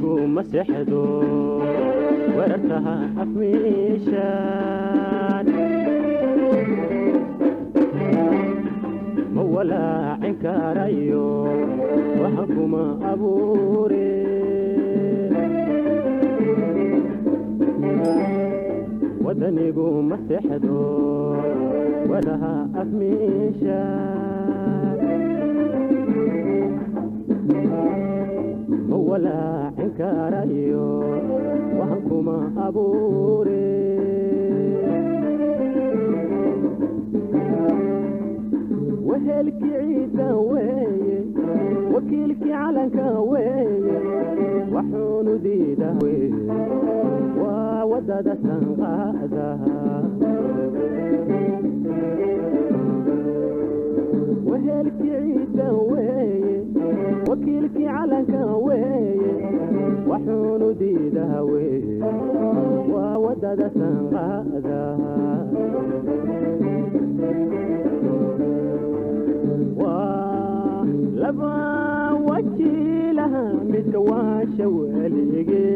Wadanigu ma seexdo, weerartaha afmiishaan ma walaacin karayo, waxa kuma abuure. Wadanigu ma seexdo, wadaha afmiishaan ma walaacin karayo, waxan kuma abuure. Wehelkii ciidda weeye, wakiilkii calanka weeye, waxuunu diida weye, waa wadada sanqaada. Wehelkii ciidda weeye, wakiilkii calanka weeye, waxuunu diidaha weye, waa wadada sanqaada. Waa laba wajiilaha midka waasha welige,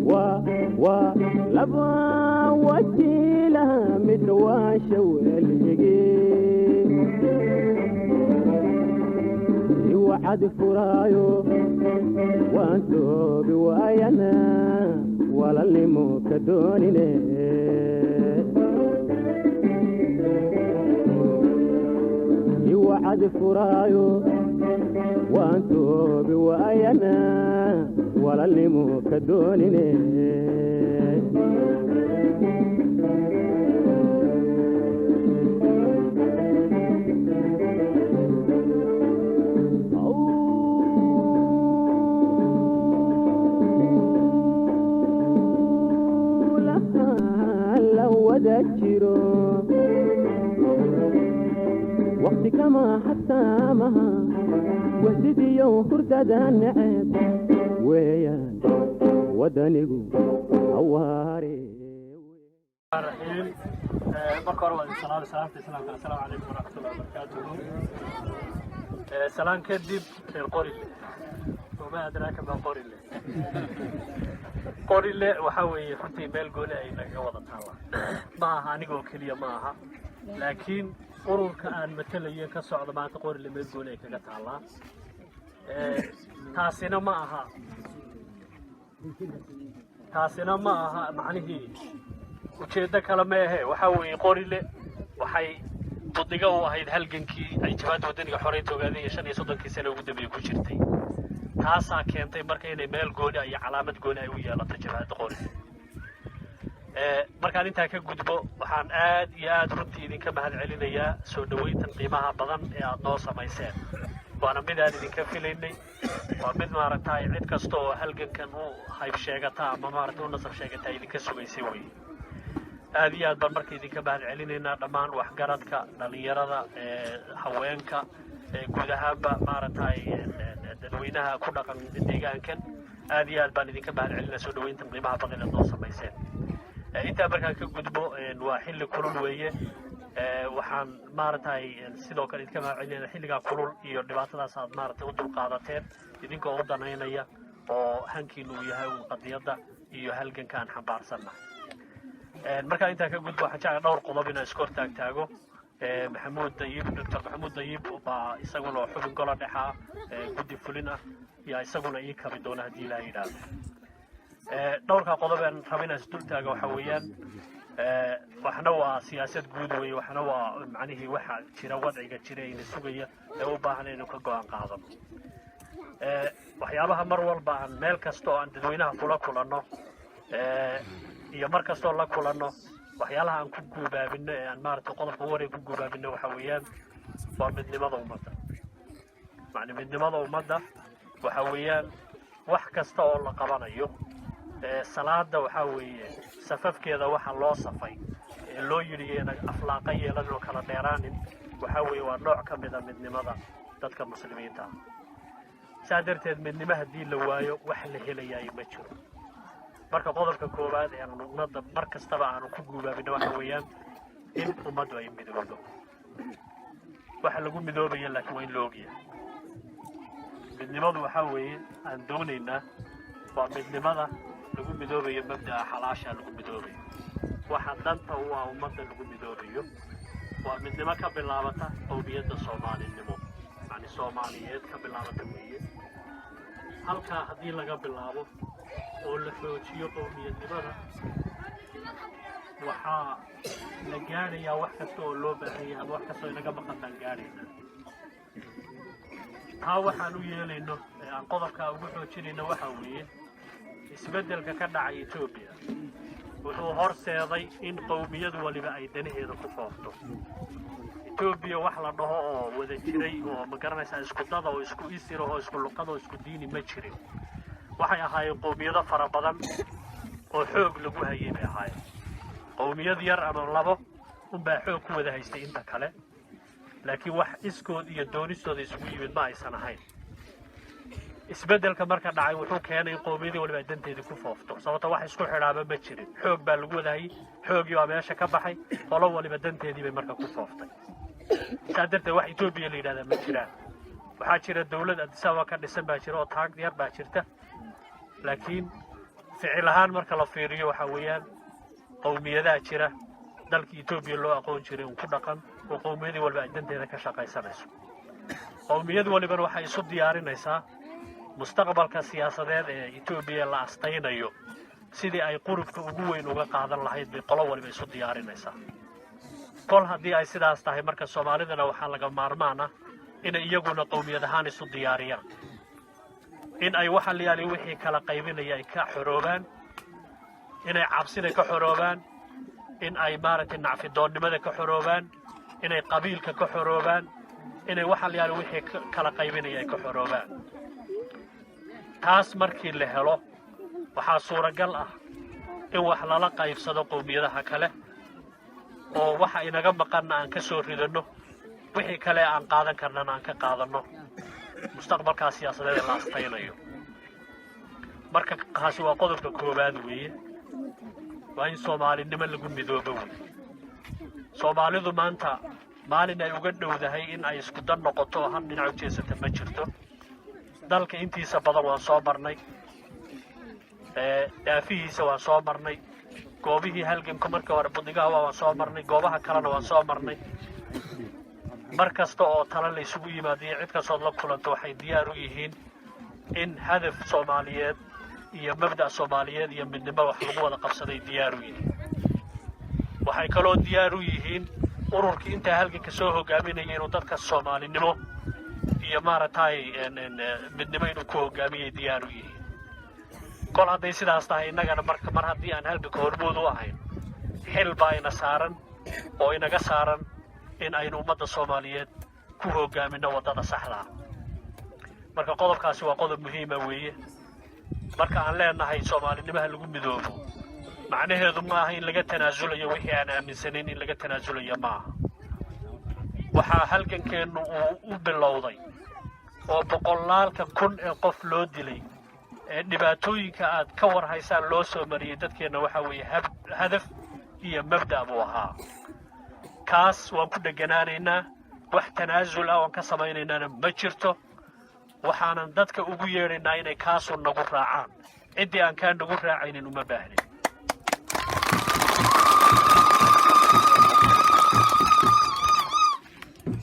waa laba wajiilaha midka waasha welige, iwacad furaayo waan toobi waayana, walalnimo ka doonine. Iwacad furaayo waan toobi waayana, walalnimo ka doonine. La wada jiro waqti kama xabsaamaha, wasidiyo hurdada neceb weeyaan wadanigu awaare. Raxiim. Marka hore waa idin salaamay salaamta islaamka, assalaamu calaykum waraxmatullahi wabarakaatuhu. Salaan kadib, reer Qorile, wama adraaka ma Qorile. Qorile waxaa weeye runtii meel gooni ay nagaga wada taalla. Ma aha anigoo keliya, ma aha, laakiin ururka aan matalayo ka socda maanta Qorile meel gooni ay kaga taallaa. Taasina ma aha macnihii ujeeddo kale ma ahe. Waxaa weeye Qorile waxay buddiga u ahayd halgankii ay Jabhadda Waddaniga Xoreynta Ogaadeen iyo 35-kii sano ugu dambeeyey ku jirtay. Taasaa keentay marka inay meel gooni iyo calaamad gooni ay u yeelato Jabhadda Qorile. Markaan intaa ka gudbo, waxaan aad iyo aad runtii idinka mahad celinayaa soo dhoweyntan qiimaha badan ee aad noo samayseen. Waana mid aan idinka filaynay, waa mid maaragtay cid kasta oo halgankan u hayb sheegata ama maaragtay u nasab sheegata idinka sugaysay weye. Aad iyo aad baan marka idinka mahad celinaynaa dhammaan waxgaradka, dhalinyarada, haweenka, guud ahaanba maaragtay dadweynaha ku dhaqan deegaankan. Aad iyo aad baan idinka mahad celinaa soo dhoweyntan qiimaha badan eed noo samayseen. Intaa markaan ka gudbo, waa xilli kulul weeye. Waxaan maaragtay sidoo kale idinka mahad celinayna xilligaa kulul iyo dhibaatadaas aad maaragtay u dulqaadateen, idinkoo u danaynaya oo hankiinu uu yahay uun qadiyadda iyo halganka aan xambaarsannahay. Markaan intaa ka gudbo, waxaan jeclaa dhowr qodob inaan iska hor taagtaago. Maxamuud Dayib, Doctor Maxamuud Dayib baa isaguna oo xubin gola dhexa ah, guddi fulin ah, yaa isaguna ii kabi doona haddii Ilaah yidhaahdo. Dhowrkaa qodob aan raba inaan isdul taago waxaa weeyaan, waxna waa siyaasad guud weeye, waxna waa macnihii waxa jira, wadciga jira ina sugaya ee u baahan inaynu ka go'aan qaadano. Waxyaabaha mar walba aan meel kasta oo aan dadweynaha kula kulanno iyo mar kastoo la kulanno, waxyaalaha aan ku guubaabino ee aan maaragtay qodobka ugu horreya ku guubaabino waxa weeyaan waa midnimada ummadda. Macni midnimada ummadda waxa weeyaan wax kasta oo la qabanayo. Salaada waxaa weeye safafkeeda waxa loo safay ee loo yidhi yeena aflaaqa yeelan oo kala dheeraanin, waxaa weeye waa nooc ka mida midnimada dadka muslimiinta ah. Saa darteed midnimo haddii la waayo, wax la helayaay ma jiro. Marka qodobka koowaad ee aanu ummadda mar kastaba aanu ku guubaabino waxa weeyaan in ummaddu ay midowdo. Waxa lagu midoobaya laakiin waa in la ogyahay. Midnimadu waxaa weeye aan doonaynaa waa midnimada lagu midoobayo mabda'a xalaasha lagu midoobayo, waxa danta u ah ummadda lagu midoobayo. Waa midnimo ka bilaabata qowmiyadda Soomaalinimo, yacni Soomaaliyeed ka bilaabata weeye. Halkaa haddii laga bilaabo oo la xoojiyo qowmiyadnimada, waxaa la gaadhayaa wax kasta oo loo baahan yahay ama wax kastoo inaga maqan baan gaadhaynaa. Taa waxaan u yeelayno ee aan qodobkaa ugu xoojinayno waxaa weeye, isbeddelka ka dhacay Etoobiya wuxuu horseeday in qowmiyad waliba ay danaheeda ku foofto. Etoobiya wax la dhaho oo wada jiray oo, ma garanaysaa, isku dada oo isku isir oo isku luqad oo isku diini ma jirin. Waxay ahaayeen qowmiyado fara badan oo xoog lagu hayay bay ahaayeen. Qowmiyad yar ama labo unbaa xoog ku wada haystay inta kale, laakiin wax iskood iyo doonistooda isugu yimid ma aysan ahayn. Isbeddelka marka dhacay wuxuu keenay in qowmiyadii waliba ay danteedii ku foofto, sababto wax isku xidhaaba ma jirin. Xoog baa lagu wada hayay, xoogii baa meesha ka baxay, qolo waliba danteedii bay marka ku fooftay. Saa darteed wax Etoobiya la yidhahdaa ma jiraan. Waxaa jira dowlad Addis Ababa ka dhisan baa jira oo taag yar baa jirta, laakiin ficil ahaan marka la fiiriyo waxaa weeyaan qowmiyadaha jira dalkii Etoobiya loo aqoon jiray un ku dhaqan oo qowmiyadii waliba ay danteeda ka shaqaysanayso. Qowmiyad walibana waxay isu diyaarinaysaa mustaqbalka siyaasadeed ee Etoobiya la astaynayo sidii ay qurubka ugu weyn uga qaadan lahayd bay qolo waliba isu diyaarinaysaa. Kol haddii ay sidaas tahay marka, Soomaalidana waxaa laga maarmaan ah inay iyaguna qowmiyad ahaan isu diyaariyaan, in ay waxa la yaali wixii kala qaybinaya ay ka xoroobaan, inay cabsida ka xoroobaan, in ay maaragtay nacfidoonnimada ka xoroobaan, inay qabiilka ka xoroobaan, inay waxa la yaali wixii kala qaybinaya ay ka xoroobaan. Taas markii la helo waxaa suuragal ah in wax lala qaybsado qowmiyadaha kale oo waxa inaga maqanna aan ka soo ridanno, wixii kale aan qaadan karnana aan ka qaadanno mustaqbalkaa siyaasadeed ee la astaynayo. Marka kaasi waa qodobka koowaad weeye, waa in Soomaalinimo lagu midoobo weeye. Soomaalidu maanta maalin ay uga dhowdahay in ay isku dan noqoto oo hal dhinac u jeesata ma jirto. Dalka intiisa badan waan soo marnay, daafihiisa waan soo marnay, goobihii halganku markii hore budigaha waan soo marnay, goobaha kalena waan soo marnay. Mar kasta oo talo la isugu yimaado iyo cid kastood la kulanto, waxay diyaar u yihiin in hadaf Soomaaliyeed iyo mabda' Soomaaliyeed iyo midnimo wax lagu wada qabsaday diyaar u yihiin. Waxay kaloo diyaar u yihiin ururkii intaa halganka soo hogaaminaya inuu dadka Soomaalinimo iyo maaragtay midnimo inuu ku hogaamiyay diyaar u yihiin. Kol hadday sidaas tahay, innagana marka mar haddii aan halganka hormood u ahayn, xil baa ina saaran oo inaga saaran in aynu ummadda Soomaaliyeed ku hogaaminno waddada saxda ah. Marka qodobkaasi waa qodob muhiima weeye. Marka aan leenahay Soomaalinimaha lagu midoobo, macnaheedu ma aha in laga tanaasulayo wixii aan aaminsanayn, in laga tanaasulayo ma aha. Waxaa halgankeennu uu u bilowday oo boqolaalka kun ee qof loo dilay ee dhibaatooyinka aad ka war haysaan loo soo mariyey dadkeenna waxaa weeye hadaf iyo mabda' buu ahaa. Kaas waan ku dheganaanaynaa, wax tanaasul ah oon ka samaynaynana ma jirto. Waxaanan dadka ugu yeedhaynaa inay kaasu nagu raacaan. Ciddii aan kaa nagu raacaynin uma baahnin.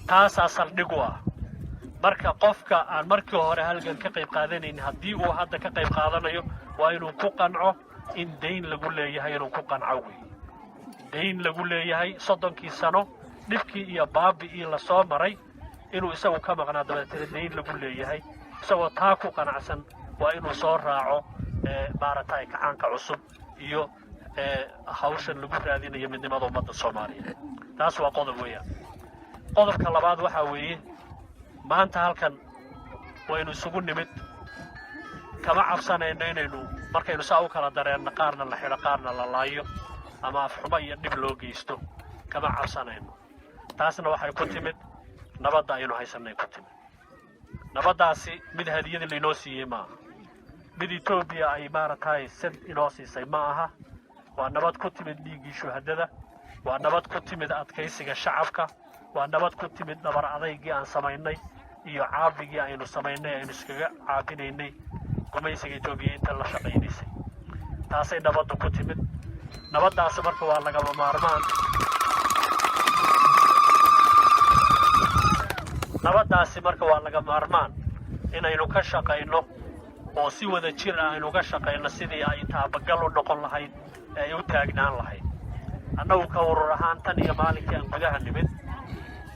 Taasaa saldhig u ah. Marka qofka aan markii hore halgan ka qayb qaadanayn, haddii uu hadda ka qayb qaadanayo, waa inuu ku qanco in dayn lagu leeyahay, inuu ku qanco wey dayn lagu leeyahay 30kii sano dhibkii iyo baabi'ii lasoo maray inuu isagu ka maqnaa, dabeetana dayn lagu leeyahay. Isagoo taa ku qanacsan waa inuu soo raaco maaragtay kacaanka cusub iyo hawshan lagu raadinayo midnimada ummadda Soomaaliyeed. Taas waa qodob weeyaan. Qodobka labaad waxaa weeye, maanta halkan waynu isugu nimid, kama cabsanayno inaynu markaynu saa u kala dareenno qaarna la xidho, qaarna la laayo ama afxumo iyo dhib loo geysto, kama cabsanayno. Taasna waxay ku timid nabadda aynu haysannay ku timid. Nabaddaasi mid hadiyada lainoo siiyey ma aha, mid Etoobiya ay maaragtay sad inoo siisay ma aha. Waa nabad ku timid dhiiggii shuhadada, waa nabad ku timid adkaysiga shacabka, waa nabad ku timid dhabar adaygii aan samaynay. Iyo caabigii aynu samaynay, aynu iskaga caabinaynay gumaysiga Etoobiya inta la shaqaynaysay, taasay nabaddu ku timid. Nabaddaasi marka waa lagama maarmaan. Nabaddaasi marka waa laga maarmaan inaynu ka shaqayno oo si wada jir ah aynu uga shaqayno sidii ay taabagal u noqon lahayd ee ay u taagnaan lahayd. Annagu ka urur ahaan, tan iyo maalinkii aan gudaha nimid,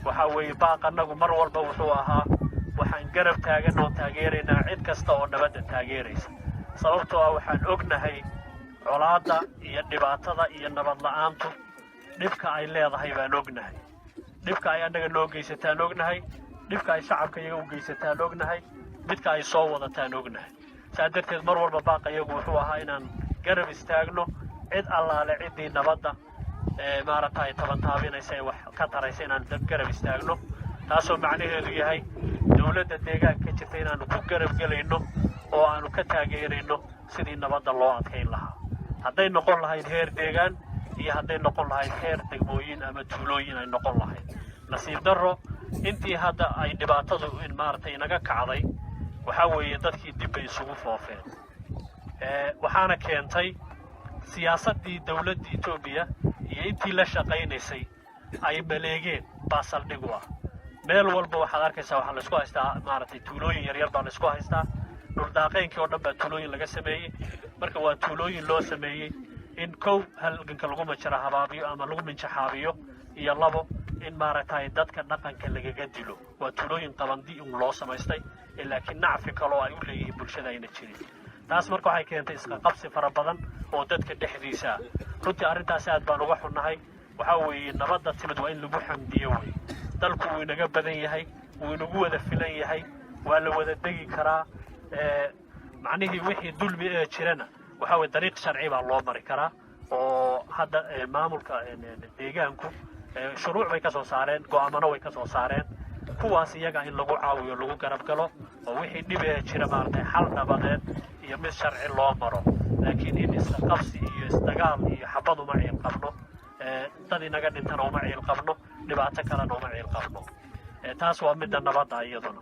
waxaa weeye baaq annagu mar walba wuxuu ahaa: waxaan garab taagan oo taageeraynaa cid kasta oo nabadda taageeraysa, sababtoo ah waxaan ognahay colaadda iyo dhibaatada iyo nabad la'aantu dhibka ay leedahay baan ognahay. Dhibka ay annaga noo geysataan ognahay, dhibka ay shacabka iyaga u geysataan ognahay, midka ay soo wadataan ognahay. Saa darteed mar walba baaqa iyagu wuxuu ahaa inaan garab istaagno cid allaale ciddii nabadda maaragtay tabantaabinaysa ee wax ka taraysa, inaan garab istaagno, taasoo macnaheedu yahay dowladda deegaanka ka jirta inaanu ku garab gelayno oo aanu ka taageerayno sidii nabadda loo adkayn lahaa, hadday noqon lahayd heer deegaan iyo hadday noqon lahayd heer degmooyin ama tuulooyin ay noqon lahayd. Nasiib darro, intii hadda ay dhibaatadu maaragtay inaga kacday, waxaa weeye dadkii dib bay isugu foofeen. Waxaana keentay siyaasaddii dowladda Etoobiya iyo intii la shaqaynaysay ay maleegeen baa saldhig u ah. Meel walba waxaad arkaysaa waxaa laysku haystaa, maaragtay, tuulooyin yaryar baa laysku haystaa. Dhuldaaqeenkii oo dhan baa tuulooyin laga sameeyey. Marka waa tuulooyin loo sameeyey in kow halganka lagu majara habaabiyo ama lagu minjaxaabiyo, iyo labo in maaragtay dadka dhaqanka lagaga dilo. Waa tuulooyin qabandi un loo samaystay, laakiin nacfi kaloo ay u leeyihiin bulshada ayna jirin. Taas marka waxay keentay isqaqabsi fara badan oo dadka dhexdiisa ah. Runtii arrintaas aad baan uga xunnahay. Waxaa weeye nabadda timid waa in lagu xamdiyo wey. Dalku wuu inaga badan yahay, wuu inagu wada filan yahay, waa la wada degi karaa. Macnihii wixii dulmi ee jirana waxaa weye dariiq sharci baa loo mari karaa, oo hadda maamulka deegaanku shuruuc bay ka soo saareen, go'aamano way ka soo saareen. Kuwaas iyaga in lagu caawiyo, lagu garab galo, oo wixii dhib ee jira maaragtay xal nabadeed iyo mid sharci loo maro. Laakiin in isla qabsi iyo isdagaal iyo xabad uma ciil qabno, dad inaga dhintana uma ciil qabno, dhibaato kalena uma ciil qabno. Taas waa midda nabadda iyaduna.